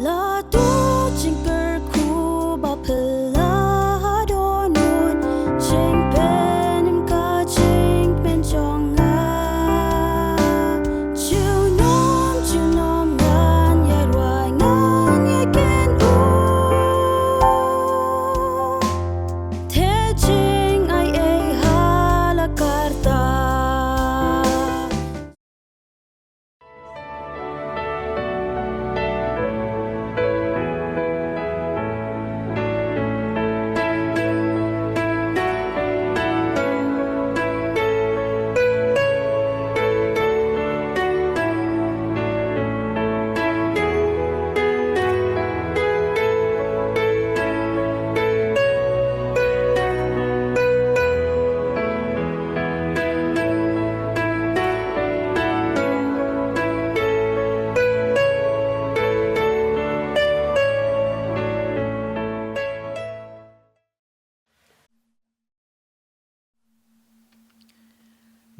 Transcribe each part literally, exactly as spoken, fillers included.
La tu jingkyrkhu ba phylla ha dohnud, jingpynim ka jingpynjong nga. Junom junom ngan ïa rwai ngan ïa kynduh. Te jingaiei ha la karta.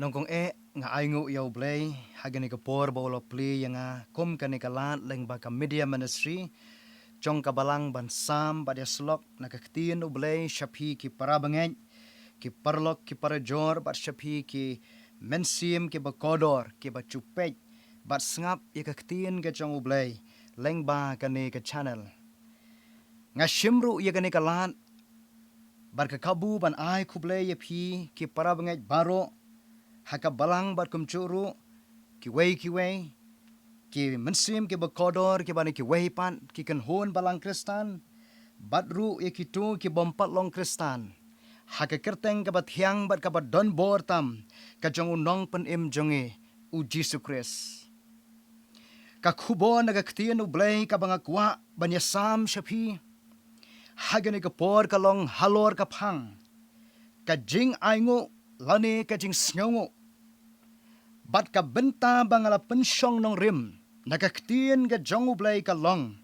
Nyngkong eh, nga ainguh ïa U Blei ha kane ka por ba u la plie ïa nga kum kane ka lad lyngba ka media ministry jong ka Balang ban sam bad ïasyllok na ka ktien U Blei sha phi ki para bangeit, ki paralok ki parajor, bad sha phi ki mynsiem kiba kordor kiba ju peit bad sngap ïa ka ktien ka jong U Blei lyngba kane ka channel. Nga shim ruh ïa kane ka lad bad ka kabu ban ai khublei ïa phi ki para bangeit baroh ha ka Balang bad kumjuh ruh kiwei kiwei ki mynsiem kiba kordor kiba na kiwei pat ki kynhun Balang Khristan, bad ruh ïa kito ki bym pat long Khristan, ha ka kyrteng kaba thiang bad kaba don bor tam ka jong U Nongpynim jong ngi, U Jisu Khrist. Ka khubor na ka ktien U Blei kaba nga kwah ban ïasam sha phi ha kane ka por ka long halor ka phang ka jingainguh lane ka jingsngewnguh. Bad ka bynta ba nga la pynshong nongrim na ka ktien ka jong U Blei ka long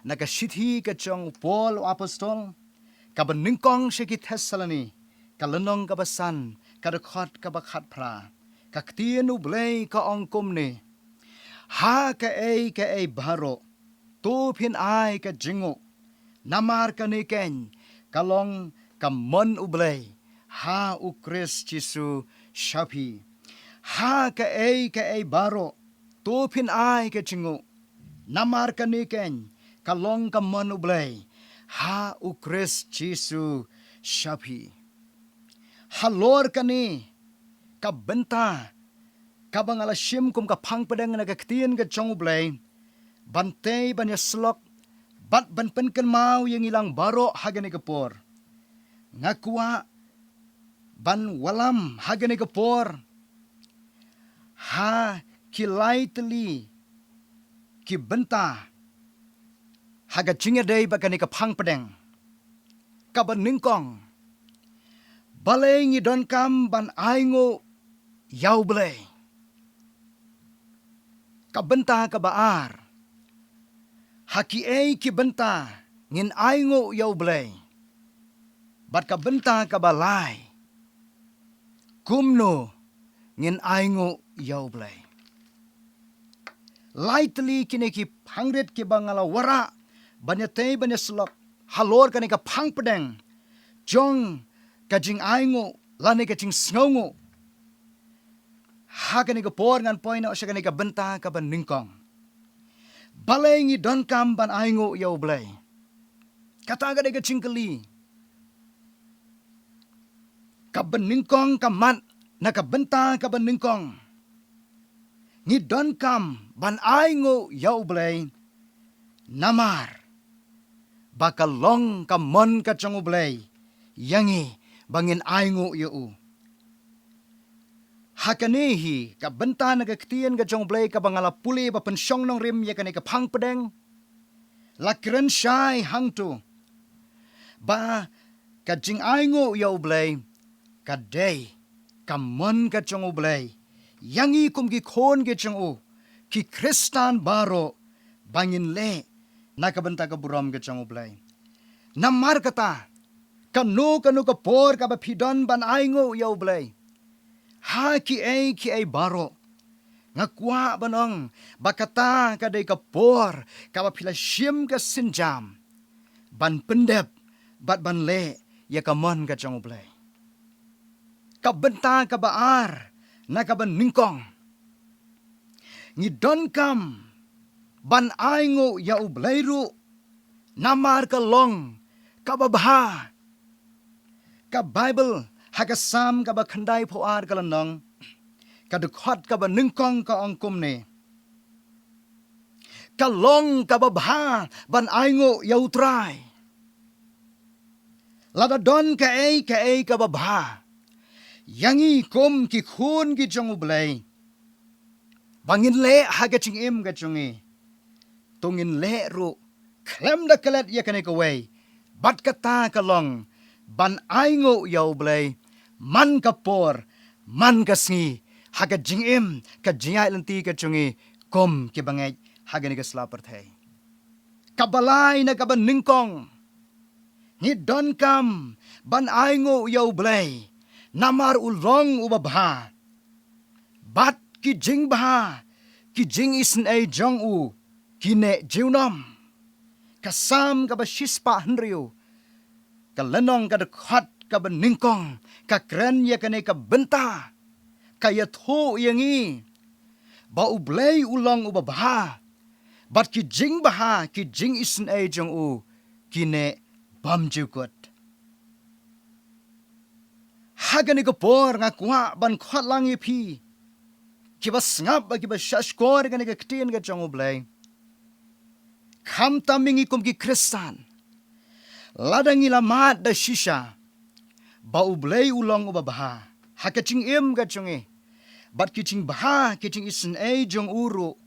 na ka shithi ka jong u Paul u apostol, kaba nyngkong sha ki Thessaloni, ka lynnong kaba san, ka dkhot kaba khatphra. Ka ktien U Blei ka ong kumne: Ha kaei kaei baroh to phin ai ka jingnguh, namar kane keiñ ka long ka mon U Blei ha U Khrist Jisu sha phi. Ha kaei kaei baroh to phin ai ka jingnguh, namar kane keiñ ka long ka mon U Blei ha U Khrist Jisu sha phi. Halor kane ka bynta kaba nga la shim kum ka phang pdeng na ka ktien ka jong U Blei, ban tei ban ïasyllok bad ban pynkynmaw ïa ngi lang baroh ha kane ka por, nga kwah ban wallam ha kane ka por ha ki lai tylli ki bynta ha ka jingïadei bad kane ka phang pdeng. Kaba nyngkong, balei ngi donkam ban ainguh ïa U Blei? Ka bynta kaba ar, ha kiei ki bynta ngin ainguh ïa U Blei? Bad ka bynta kaba lai, kumno ngin ainguh ïa U Blei? Lai tylli kine ki phang rit kiba nga la wanrah ban ïatei ban ïasyllok halor kane ka phang pdeng jong ka jingainguh lane ka jingsngewnguh. Ha kane ka por ngan poi noh sha kane ka bynta kaba nyngkong. Balei ngi donkam ban ainguh ïa U Blei? Kata ka dei ka jingkylli kaba nyngkong, ka mat na ka bynta kaba nyngkong. Ngi donkam ban ainguh ïa U Blei namar ba ka long ka mon ka jong U Blei ïa ngi ba ngin ainguh ïa U. Ha kane hi ka bynta na ka ktien ka jong U Blei kaba nga la pule ba pynshong nongrim ïa kane ka phang pdeng, la kren shai hangto ba ka jingainguh ïa U Blei ka dei ka mon ka jong U Blei ïa ngi kum ki khun ki jong U, ki Khristan baroh, ba ngin leh na ka bynta ka burom ka jong U Blei. Namar kata, kano kano ka por kaba phi don ban ainguh ïa U Blei ha kiei kiei baroh, Nga kwah ban ong ba kata ka dei ka por kaba phi la shim ka sienjam ban pyndep bad ban leh ïa ka mon ka jong U Blei. Ka bynta kaba ar na kaba nyngkong, ngi donkam ban ainguh ïa U Blei ruh namar ka long kaba bha. Ka Baibl ha ka Salm kaba khyndaiphew ar ka lynnong, ka dkhot kaba nyngkong ka ong kumne: Ka long kaba bha ban ainguh ïa U Trai. Lada don kaei kaei kaba bha ïa ngi kum ki khun ki jong U Blei ba ngin leh ha ka jingim ka jong ngi, to ngin leh ruh khlem da klet ïa kane kawei. Bad kata ka long ban ainguh ïa U Blei man ka por, man ka sngi, ha ka jingim, ka jingïaid lynti ka jong ngi kum ki bangeit ha kane ka sla pyrthei. Kaba lai na kaba nyngkong, ngi donkam ban ainguh ïa U Blei namar u long uba bha. Bad ki jingbha, ki jingisynei jong u, ki neh junom. Ka Salm kaba shispah hynriew, ka lynnong, ka dkhot kaba nyngkong, ka kren ïa kane ka bynta, ka ïathuh ïa ngi ba U Blei u long uba bha, bad ki jingbha, ki jingisynei jong u, ki neh bymjukut. Ha kane ka por nga kwah ban khot lang ïa phi kiba sngap, ba kiba shahshkor ïa kane ka ktien ka jong U Blei. Khamtam ïa ngi kum ki Khristan, lada ngi la mad da shisha ba U Blei u long uba bha ha ka jingim ka jong ngi, bad ki jingbha, ki jingisynei jong u ruh,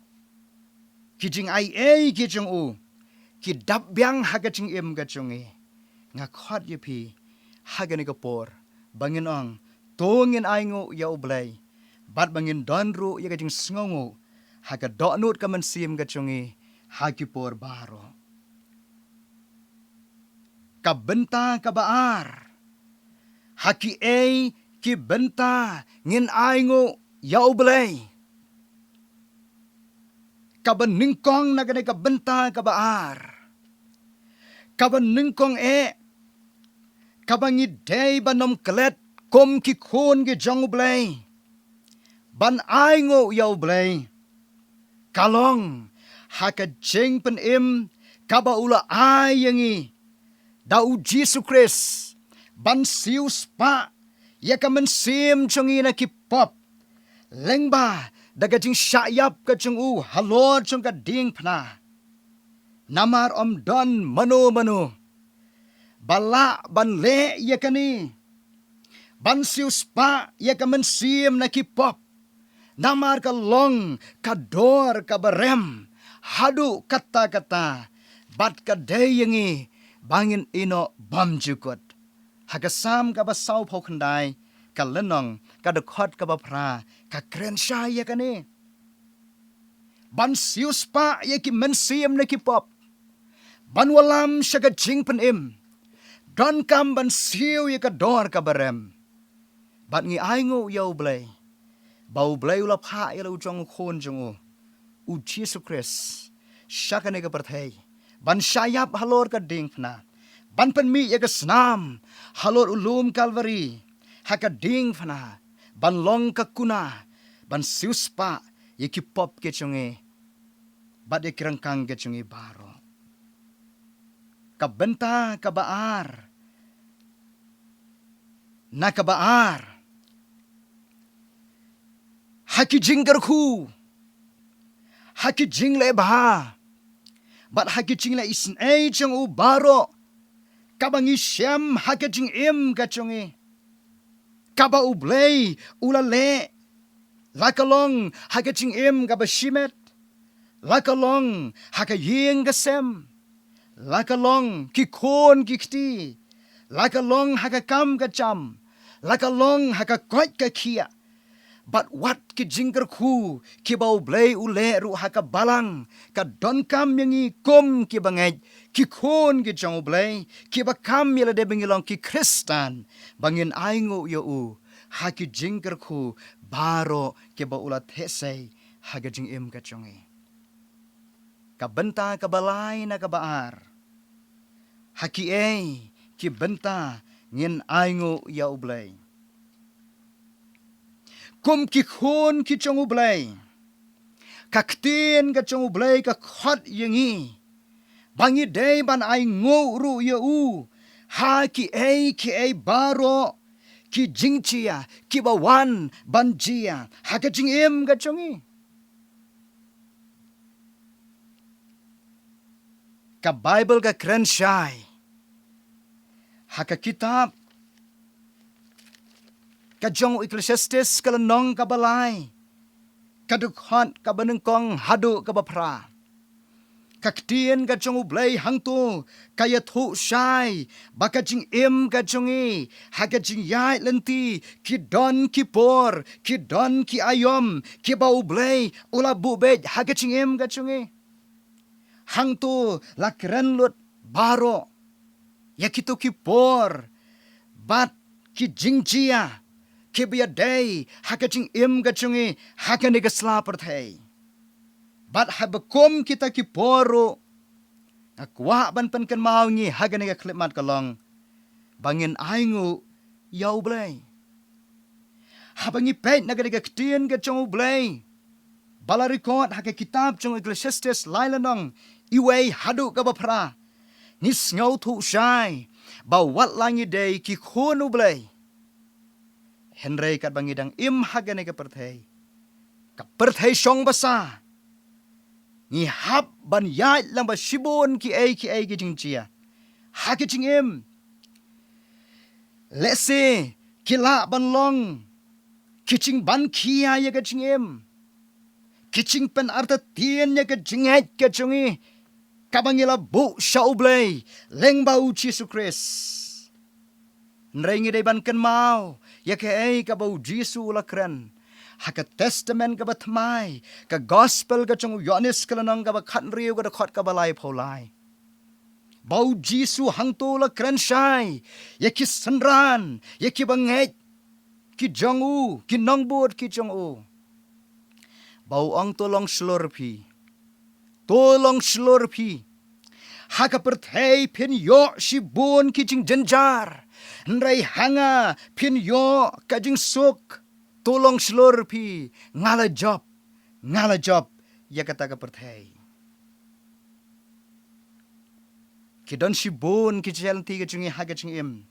ki jingaiei ki jong u, ki dap biang ha ka jingim ka jong ngi, nga khot ïa phi ha kane ka por ba ngin ong, to ngin ainguh ïa U Blei, bad ba ngin don ruh ïa ka jingsngewnguh ha ka dohnud ka mynsiem ka jong ngi ha ki por baroh. Ka bynta kaba ar, ha kiei ki bynta ngin ainguh ïa U Blei? Kaba nyngkong na kane ka bynta kaba ar, kaba nyngkong eh, kaba ngi dei ban ym klet kum ki khun ki jong U Blei ban ainguh ïa U Blei, ka long ha ka jingpynim kaba u la ai ïa ngi da U Jisu Khrist, ban siewspah ïa ka mynsiem jong ngi na ki pop, lyngba da ka jingshah ïap ka jong u halor jong ka diengphna. Namar ym don mano mano ba lah ban leh ïa kane, ban siewspah ïa ka mynsiem na ki pop, namar ka long ka dor kaba rem haduh katta katta, bad ka dei ïa ngi ba ngin ïehnoh bymjukut. Ha ka Salm kaba sawphew khyndai, ka lynnong, ka dkhot kaba phra, ka kren shai ïa kane. Ban siewspah ïa ki mynsiem na ki pop, ban wallam sha ka jingpynim, donkam ban siew ïa ka dor kaba rem. Bad ngi ainguh ïa U Blei ba U Blei u la phah ïa la u jong u khun jong u, U Jisu Khrist, sha kane ka pyrthei, ban shah ïap halor ka diengphna, ban pynmih ïa ka snam halor u lum Kalbari, ha ka diengphna, ban long ka kuna, ban siewspah ïa ki pop ki jong ngi bad ïa ki ryngkang ki jong ngi baroh. Ka bynta kaba ar, na kaba ar, ha ki jingkyrkhu, ha ki jingleh bha, bad ha ki jingleh isynei jong u baroh, kaba ngi shem ha ka jingim ka jong ngi, kaba U Blei u la leh, la ka long ha ka jingim kaba shimet, la ka long ha ka ïing ka sem, la ka long ki khun ki kti, la ka long ha ka kam ka jam, la ka long ha ka koit ka khiah, bad wat ki jingkyrkhu kiba U Blei u leh ruh ha ka balang, ka donkam ïa ngi kum ki bangeit, ki khun ki jong U Blei, kiba kam ïa lade ba ngi long ki Khristan, ba ngin ainguh ïa u ha ki jingkyrkhu baroh kiba u la theh sei ha ka jingim ka jong ngi. Ka bynta kaba lai na kaba ar. Ha kiei ki bynta ngin ainguh ïa U Blei. Kum ki khun ki jong U Blei, ka ktien ka jong U Blei ka khot ïa ngi ba ngi dei ban ainguh ruh ïa U ha kiei kiei baroh ki jingjia kiba wan ban jia ha ka jingim ka jong ngi. Ka Baibl ka kren shai ha ka kitab ka jong u Ecclesiastes, ka lynnong kaba lai, ka dkhot kaba nyngkong haduh kaba phra. Ka ktien ka jong U Blei hangto ka ïathuh shai ba ka jingim ka jong ngi ha ka jingïaid lynti ki don ki por, ki don ki aïom kiba U Blei u la buh beit ha ka jingim ka jong ngi. Hangto la kren lut baroh ïa kito ki por bad ki jingjia kiba ïadei ha ka jingim ka jong ngi ha kane ka sla pyrthei. Bad haba kum kita ki por ruh, nga kwah ban pynkynmaw ngi ha kane ka khyllipmat ka long ba ngin ainguh ïa U Blei. Haba ngi peit na kane ka ktien ka jong U Blei ba la record ha ka kitab jong u Ecclesiastes lai lynnong, iwei haduh kaba phra, ngi sngewthuh shai ba wat la ngi dei ki khun U Blei, hynrei katba ngi dang im ha kane ka pyrthei, ka pyrthei shong basa, ngi hap ban ïaid lang bad shibun kiei kiei ki jingjia ha ka jingim. Lehse ki lah ban long ki jingban khia ïa ka jingim, ki jingpynartatien ïa ka jingngeit ka jong ngi kaba ngi la buh sha U Blei lyngba U Jisu Khrist. Hynrei ngi dei ban kynmaw ïa kaei kaba U Jisu u la kren ha ka Testament kaba Thymmai, ka Gospel ka jong u Ïoannis, ka lynnong kaba khathynriew, ka dkhot kaba laiphew lai, ba U Jisu hangto u la kren shai ïa ki synran, ïa kiba ngeit ki jong u, ki nongbud ki jong u, ba u ong, to long shlur phi. To long shlur phi. Ha ka pyrthei phin ïoh shibun ki jingjynjar, hynrei ha nga phin ïoh ka jingsuk. To long shlur phi, nga la jop, nga la jop ïa kata ka pyrthei. Ki don shibun ki jingïaid lynti ka jong ngi ha ka jingim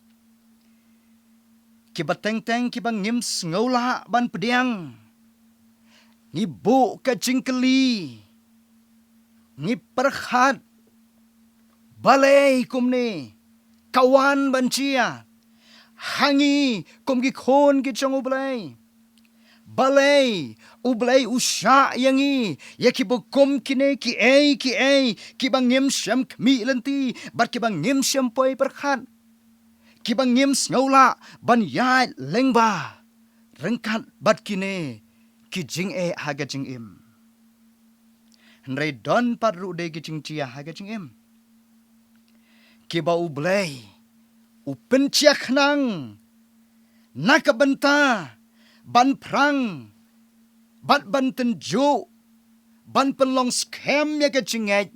kiba teng teng kiba ngim sngew lah ban pdiang. Ngi buh ka jingkylli, ngi pyrkhat, balei kumne ka wan ban jia ha ngi kum ki khun ki jong U Blei? Balei U Blei u shah ïa ngi ïa kiba kum kine kiei kiei kiba ngim shym khmih lynti bad kiba ngim shym poi pyrkhat, kiba ngim sngew lah ban ïaid lyngba ryngkat bad kine ki jingeh ha ka jingim? Hynrei don pat ruh de ki jingjia ha ka jingim kiba U Blei u pynjia khnang na ka bynta ban phrang bad ban tynjuh, ban pynlong skhem ïa ka jingngeit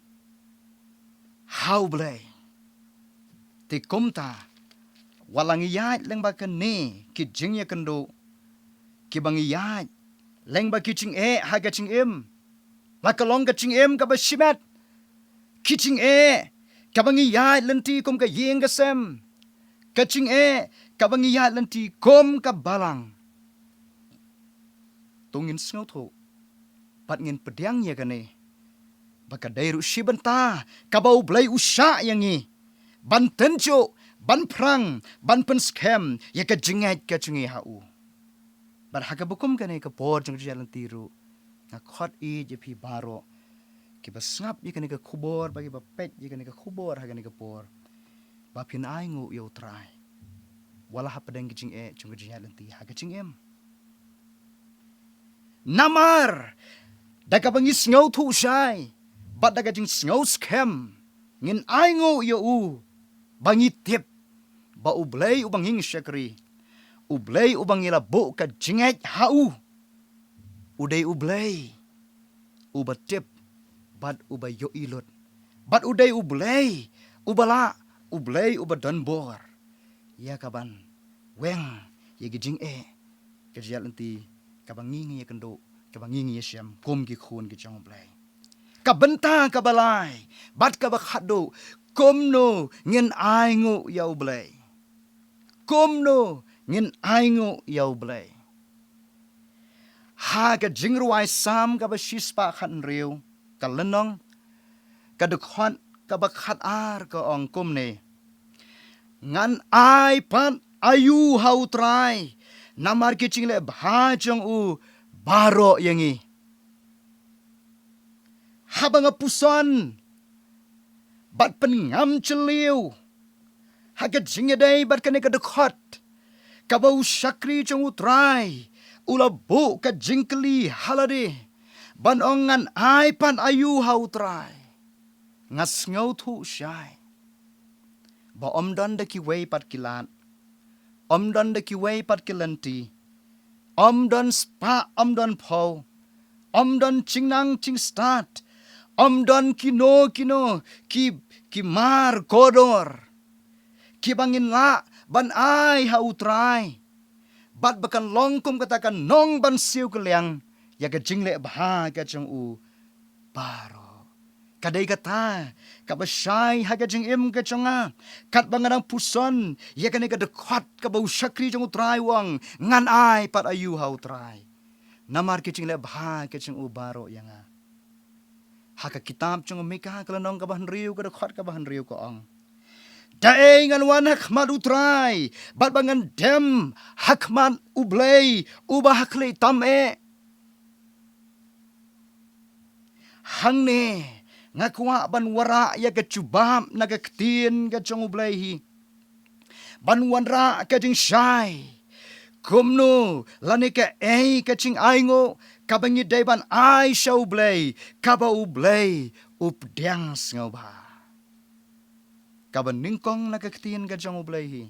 ha U Blei. Te kumta, wat la ngi ïaid lyngba kine ki jingïakynduh, kiba ngi ïaid lyngba ki jingeh ha ka jingim, la ka long ka jingim kaba shimet, ki jingeh kaba ngi ïaid lynti kum ka ïing ka sem, ka jingeh kaba ngi ïaid lynti kum ka balang, to ngin sngewthuh bad ngin pdiang ïa kane, ba ka dei ruh shi bynta kaba U Blei u shah ïa ngi ban tynjuh, ban phrang, ban pynskhem ïa ka jingngeit ka jong ngi ha u. Bad ha kaba kum kane ka por jong ka jingïaid lynti ruh, nga khot ïa phi baroh kiba sngap ïa kane ka khubor, ba kiba peit ïa kane ka khubor ha kane ka por, ba phin ainguh ïa U Trai wat la hapdeng ki jingeh jong ka jingïaid lynti ha ka jingim. Namar da kaba ngi sngewthuh shai bad da ka jingsngewskhem, ngin ainguh ïa u, ba ngi tip ba U Blei uba ngi shakri, U Blei uba ngi la buh ka jingngeit ha u, u dei U Blei uba tip, bad uba ïohi lut. Bad u dei U Blei uba lah, U Blei uba don bor ïa kaban weng ïa ki jingeh, ka jingïaid lynti kaba ngi ngi ïakynduh, kaba ngi ngi ïashem kum ki khun ki jong U Blei. Ka bynta kaba lai bad kaba khatduh, kumno ngin ainguh ïa U Blei? Kumno ngin ainguh ïa U Blei? Ha ka Jingrwai Salm kaba shispah khathynriew, ka lynnong, ka dkhot kaba khatar ka ong kumne: Ngan ai pat aïu ha U Trai, namar ki jingleh bha jong u baroh ïa ngi. Haba nga puson bad pynngam jylliew ha ka jingïadei bad kane ka dkhot, kaba u shakri jong U Trai u la buh ka jingkylli ha lade ban ong, ngan ai pat aïu ha U Trai, nga sngewthuh shai ba ym don da kiwei pat ki lad, ym don da kiwei pat ki lynti, ym don spah, ym don phew, ym don jingnang jingstad, ym don kino kino ki, ki mar kordor kiba ngin lah ban ai ha U Trai, bad ba kan long kum kata ka nongban siew kylliang ïa ka jingleh bha ka jong u baroh. Ka dei kata kaba shai ha ka jingim ka jong nga, katba nga dang puson ïa kane ka dkhot kaba u shakri jong U Trai u ong, ngan ai pat aïu ha U Trai, namar ki jingleh bha ka jong u baroh ïa nga. Ha ka kitab jong u Mika, ka lynnong kaba hynriew, ka dkhot kaba hynriew, ka ong: Da ei ngan wan ha khmat U Trai, bad ba ngan dem ha khmat U Blei uba ha khlieh tam eh? Hangne nga kwah ban wanrah ïa ka jubab na ka ktien ka jong U Blei hi, ban wanrah ka jingshai kumno lane kaei ka jingainguh kaba ngi dei ban ai sha U Blei, kaba U Blei u pdiang sngewbha. Kaba nyngkong na ka ktien ka jong U Blei hi,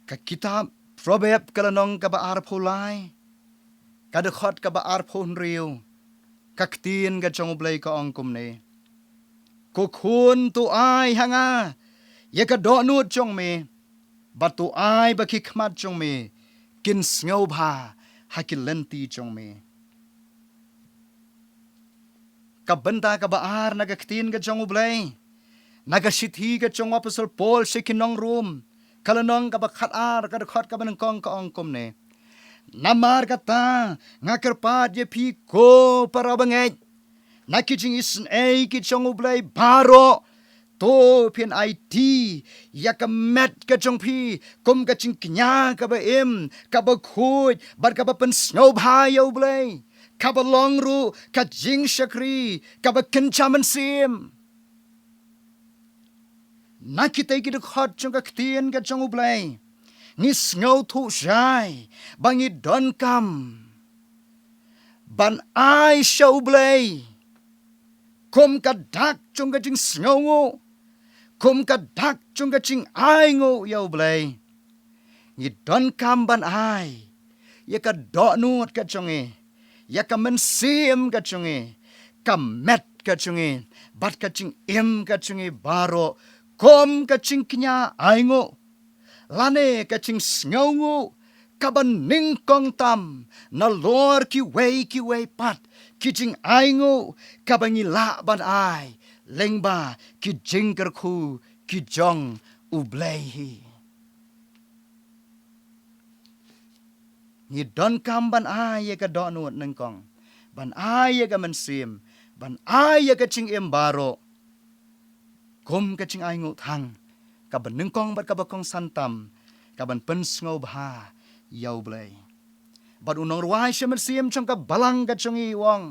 ka kitab Proverb, ka lynnong kaba arphew lai, ka dkhot kaba arphew hynriew, ka ktien ka jong U Blei ka ong kumne: Ko khun, to ai ha nga ïa ka dohnud jong me, bad to ai ba ki khmat jong me kin sngewbha ha ki lynti jong me. Ka bynta kaba ar na ka ktien ka jong U Blei, na ka shithi ka jong u Apostol Paul sha ki nong Rom, ka lynnong kaba khatar, ka dkhot kaba nyngkong, ka ong kumne: Namar kata nga kyrpad ïa phi ko para bangeit, na ki jingisynei ki jong U Blei baroh, to phin aiti ïa ka met ka jong phi kum ka jingkñia kaba im, kaba khuid, bad kaba pynsngewbha ïa U Blei, kaba long ruh ka jingshakri kaba kynja mynsiem. Na kitei ki dkhot jong ka ktien ka jong U Blei, ngi sngewthuh shai ba ngi donkam ban ai sha U Blei kum ka dak jong ka jingsngewnguh, kum ka dak jong ka jingainguh ïa U Blei. Ngi donkam ban ai ïa ka dohnud ka jong ngi, ïa ka mynsiem ka jong ngi, ka met ka jong ngi, bad ka jingim ka jong ngi baroh kum ka jingkñia ainguh, lane ka jingsngewnguh kaba nyngkong tam nalor kiwei kiwei pat ki jingainguh kaba ngi lah ban ai lyngba ki jingkyrkhu ki jong U Blei hi. Ngi donkam ban ai ïa ka dohnud nyngkong, ban ai ïa ka mynsiem, ban ai ïa ka jingim baroh kum ka jingainguh thang kaba nyngkong bad kaba kongsan tam, kaban pynsngewbha ïa U Blei. Bad u nongrwai sha mynsiem jong ka balang ka jong ngi u ong,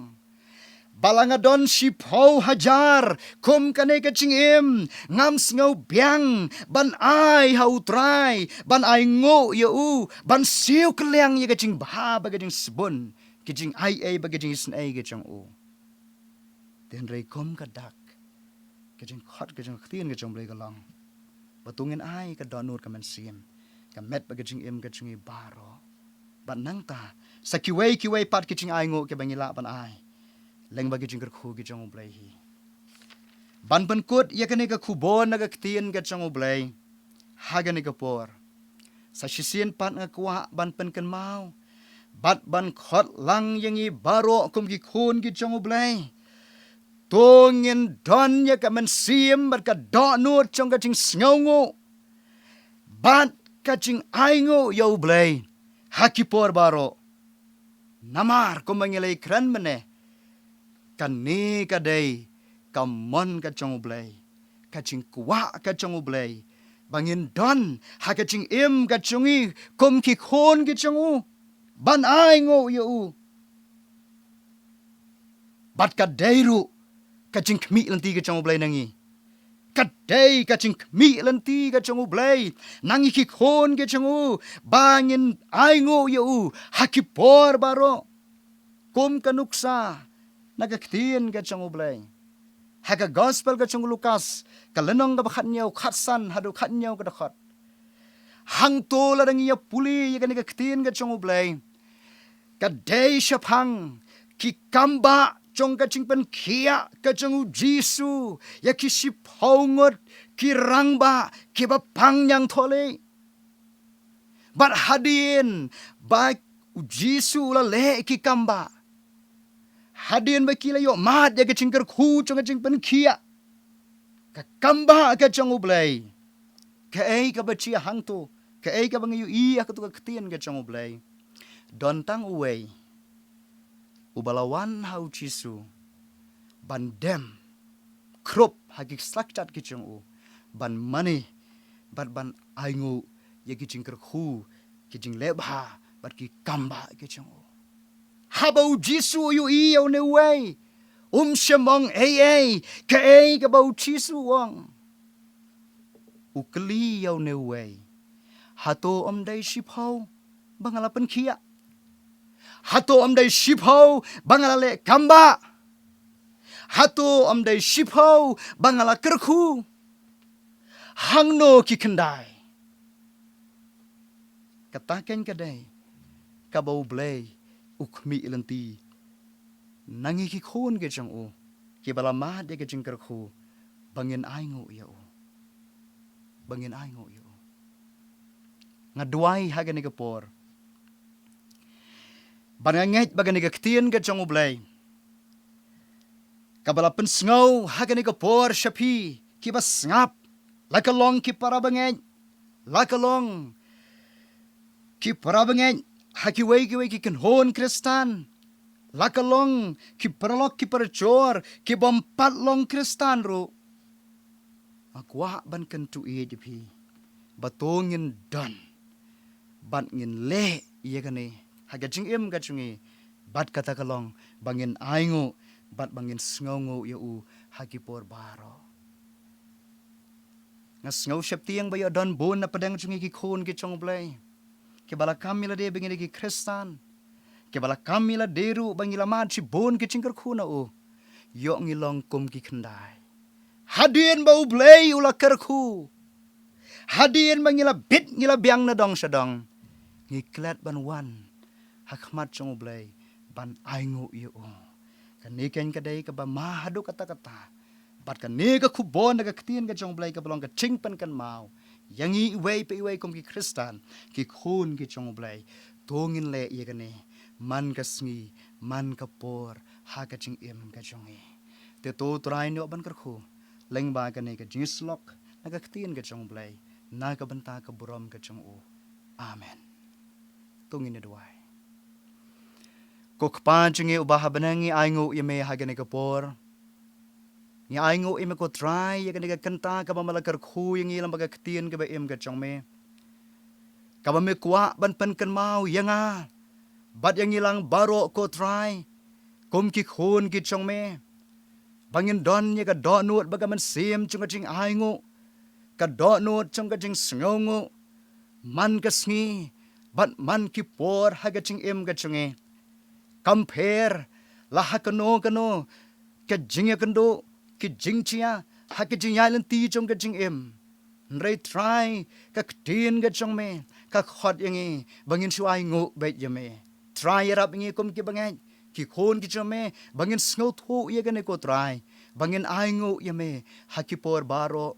ba la nga don shiphew hajar kum kane ka jingim, ngam sngew biang ban ai ha U Trai, ban ainguh ïa u, ban siew kylliang ïa ka jingbha bad ka jingsbun, ka jingaiei bad ka jingisynei ka jong u. Te hynrei kum ka dak ka jingkhot ka jong ka ktien ka jong U Blei ka long ba to ngin ai ka dohnud ka mynsiem, ka met bad ka jingim ka jong ngi baroh. Bad nangta, sa kiwei kiwei pat ki jingainguh kiba ngi lah ban ai lyngba ki jingkyrkhu ki jong U Blei hi. Ban pynkut ïa kane ka khubor na ka ktien ka jong U Blei ha kane ka por, sa shisien pat nga kwah ban pynkynmaw bad ban khot lang ïa ngi baroh kum ki khun ki jong U Blei. To ngin don ïa ka mynsiem bad ka dohnud jong ka jingsngewnguh bad ka jingainguh ïa U Blei ha ki por baroh. Namar kumba ngi la ïakren mynne, kane ka dei ka mon ka jong U Blei, ka jingkwah ka jong U Blei, ba ngin don ha ka jingim ka jong ngi kum ki khun ki jong U, ban ainguh ïa U. Bad ka dei ruh ka jingkhmih lynti ka jong U Blei na ngi. Ka dei ka jingkhmih lynti ka jong U Blei na ngi ki khun ki jong U, ba ngin ainguh ïa U ha ki por baroh. Kum ka nuksa na ka ktien ka jong U Blei ha ka Gospel ka jong u Lukas, ka lynnong kaba khathynñiew, khatsan haduh khathynñiew ka dkhot. Hangto lada ngi ïa pule ïa kane ka ktien ka jong U Blei, ka dei shaphang ki kambah jong ka jingpynkhiah ka jong U Jisu ïa ki shiphew ngut ki rangbah kiba pang ñiangthohlieh. Bad hadien ba U Jisu u la leh ki kambah, hadien ba ki la ïoh mad ïa ka jingkyrkhu jong ka jingpynkhiah, ka kambah ka jong U Blei, kaei kaba jia hangto, kaei kaba ngi ïohi ha kato ka ktien ka jong U Blei? Don tang uwei uba la wan ha U Jisu ban dem khrup ha ki slak jat ki jong U, ban mane bad ban ainguh ïa ki jingkyrkhu, ki jingleh bha bad ki kambah ki jong U. Haba U Jisu u ïohi ïa une uwei, um shym ong ei ei, kaei kaba U Jisu u ong. U kylli ïa une uwei, hato ym dei shiphew ba nga la pynkhiah? Hato ym dei shiphew ba nga la leh kambah? Hato ym dei shiphew ba nga la kyrkhu? Hangno ki khyndai? Kata keiñ ka dei kaba U Blei u khmih lynti na ngi ki khun ki jong U, kiba la mad ïa ka jingkyrkhu, ba ngin ainguh ïa U, ba ngin ainguh ïa U. Nga duwai ha kane ka por, bad nga ngeit ba kane ka ktien ka jong U Blei, kaba la pynsngew ha kane ka por sha phi kiba sngap, la ka long ki para bangeit, la ka long ki para bangeit ha kiwei kiwei ki kynhun Khristan, la ka long ki paralok ki parajor kibym pat long Khristan ruh, nga kwah ban kyntu ïa phi ba to ngin don bad ngin leh ïa kane ha ka jingim ka jong ngi, bad kata ka long ba ngin ainguh bad ba ngin sngewnguh ïa U ha ki por baroh. Nga sngew sheptieng ba ïoh don bun na pdeng jong ngi ki khun ki jong U Blei, kiba la kam ïa lade ba ngi dei ki Khristan, kiba la kam ïa lade ruh ba ngi la mad shibun ki jingkyrkhu na U. Ïoh ngi long kum ki khyndai. Hadien ba U Blei u la kyrkhu, hadien ba ngi la bit ngi la biang na dong sha dong, ngi klet ban wan ha khmat jong U Blei ban ainguh ïa U. Kane keiñ ka dei kaba ma haduh katta katta. Bad kane ka khubor na ka ktien ka jong U Blei kaba long ka jingpynkynmaw ïa ngi iwei pa iwei kum ki Khristan, ki khun ki jong U Blei. To ngin leh ïa kane man ka sngi, man ka por, ha ka jingim ka jong ngi. Te to Trai un ïoh ban kyrkhu lyngba kane ka jingïasyllok na ka ktien ka jong U Blei, na ka bynta ka burom ka jong U. Amen. To ngin ïa duwai. Ko Kpa jong ngi uba ha bneng, ngi ainguh ïa Me ha kane ka por. Ngi ainguh ïa Me ko Trai ïa kane ka kynta kaba Me la kyrkhu ïa ngi lyngba ka ktien kaba im ka jong Me, kaba Me kwah ban pynkynmaw ïa nga bad ïa ngi lang baroh ko Trai, kum ki khun ki jong Me, ba ngin don ïa ka dohnud bad ka mynsiem jong ka jingainguh, ka dohnud jong ka jingsngewnguh, man ka sngi bad man ki por ha ka jingim ka jong ngi. Kumba la ha kano kano ka jingïakynduh, ki jingjia ha ka jingïaid lynti jong ka jingim, hynrei Trai, ka ktien ka jong Me ka khot ïa ngi ba ngin shu ainguh beit ïa me. Trai, ïarap ïa ngi kum ki bangeit, ki khun ki jong me, ba ngin sngewthuh ïa kane ko Trai, ba ngin ainguh ïa me ha ki por baroh.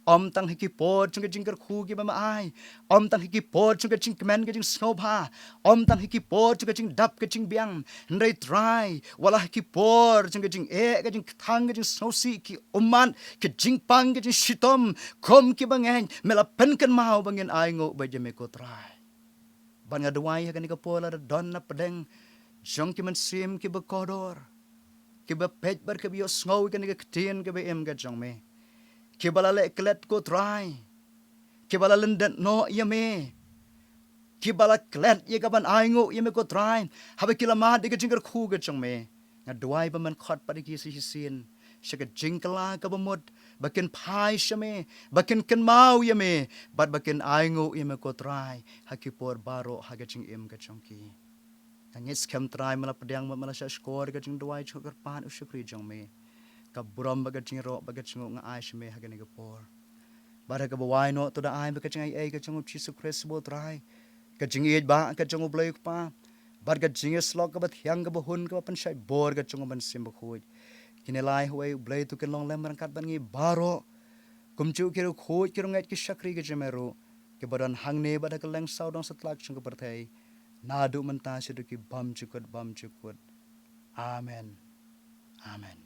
Ym tang ha ki por jong ka jingkyrkhu kiba me ai, ym tang ha ki por jong ka jingkmen ka jingsngewbha, ym tang ha ki por jong ka jingdap ka jingbiang. Hynrei Trai, wat la ha ki por jong ka jingeh, ka jingkthang, ka jingsngewsih, ki ummat, ka jingpang, ka jingshitom, kum ki bangeit, me la pynkynmaw ba ngin ainguh beit ïa me ko Trai. Bad nga duwai ha kane ka por lada don na pdeng jong ki mynsiem kiba kordor, kiba peit bad kiba ïohsngew ïa kane ka ktien kaba im ka jong me, kiba la leh klet ko Trai, kiba la lyndet noh ïa me, kiba la klet ïa ka ban ainguh ïa me ko Trai, haba ki la mad ïa ka jingkyrkhu ka jong me. Nga duwai ba men khot pat ïa ki sa shisien sha ka jingkylla kaba mut, ba kin phai sha me, ba kin kynmaw ïa me, bad ba kin ainguh ïa me ko Trai ha ki por baroh ha ka jingim ka jong ki. Nga ngeit skhem Trai me la pdiang bad me la shahshkor ka jingduwai jong ka kyrpad u shakri jong me. Ka burom bad ka jingïaroh bad ka jingnguh nga ai sha me ha kane ka por. Bad ha kaba wai noh to da ai bad ka jingaiei ka jong u Jisu Khrist u Trai, ka jingïeit ba ka jong u Blei u Kpa, bad ka jingïasyllok kaba thiang kaba hun kaba pynshait bor ka jong u Mynsiem Bakhuid, kine lai ha uwei u Blei to kin long lem ryngkat bad ngi baroh, kumjuh ki riewkhuid ki riewngeit ki shakri ki jong me ruh, kiba don hangne bad ha kylleng sawdong satlak jong ka pyrthei, naduh mynta shaduh ki bymjukut bymjukut. Amen. Amen.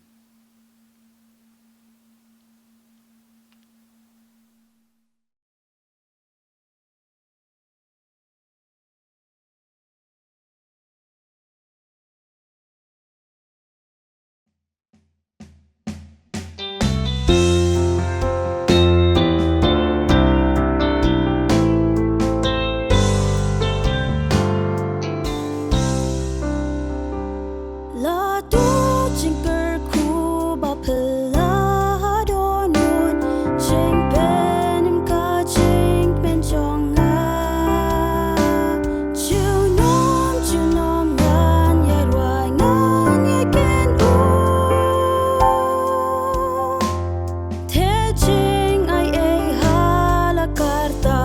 La tu jingkyrkhu ba phylla ha dohnud, jingpynim ka jingpynjong nga. Junom junom ngan ïarwai ngan ïakynduh. Te jingaiei ha la karta,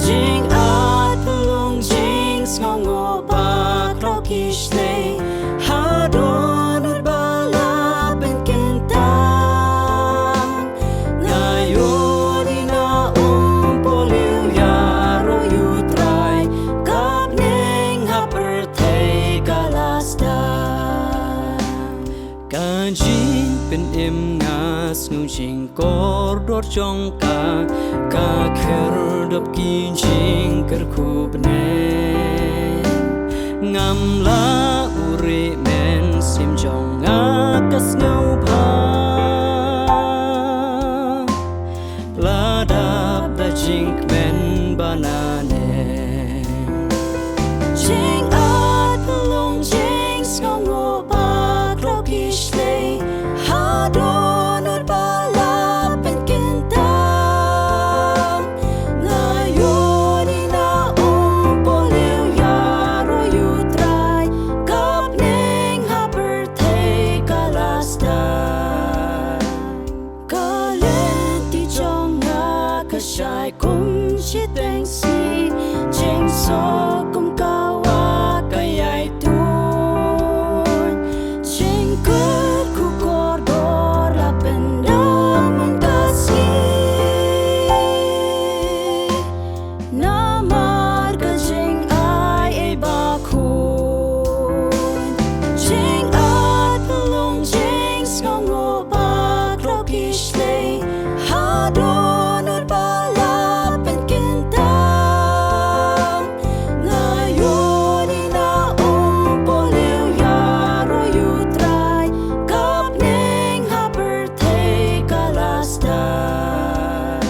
jingatphyllung jingsngewnguh bakhraw ki shlei, ha dohnud ba la pynkyntang. Nga ïohi na um pohliew ïaroh ïa u Trai, ka bneng ha pyrthei ka la sdang. Ka jingpynim nga sngew jingkordor jong ka, ka khyrdop ki jingkyrkhu bneng. Ngam lah buhrieh, mynsiem jong nga ka sngewbha. La dap da jingkmen ba naneng. Jingatphyllung jingsngewnguh bakhraw ki shlei, ha dohnud ba la pynkyntang. Nga ïohi na um pohliew ïaroh ïa u Trai, ka bneng ha pyrthei ka la sdang. Ka lynti jong nga ka shai kum shiteng sngi, jingsuk kum ka wah ka ïai tuid. Jingkyrkhu kordor la pyndonkam man ka sngi. Namar ka jingaiei bakhuid, jingatphyllung jingsngewnguh bakhraw ki shlei, ha dohnud ba la pynkyntang. Nga ïohi na um pohliew ïaroh ïa u Trai, ka bneng ha pyrthei ka la sdang.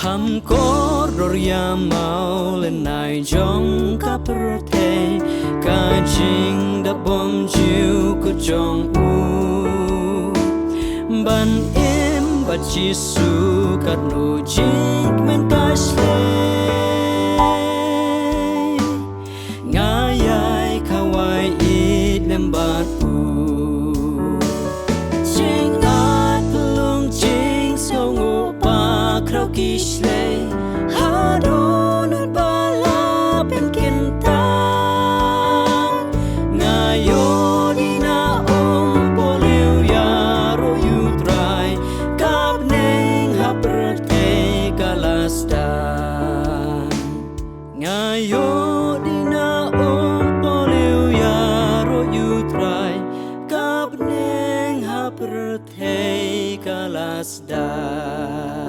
Kham kordor ïa mawlynnai jong ka pyrthei, ka jingdap bymjukut jong u. Ban im bad Jisu katno jingkmen ka shlei. ki shlei, hadon ba la pynkyntang. Nga ïoh dei na ong polio ïaroh ïa u Trai, ka bneng ha pyrthei ka la sdang. Nga ïoh dei na ong polio ïaroh ïa u Trai, ka bneng ha pyrthei ka la sdang.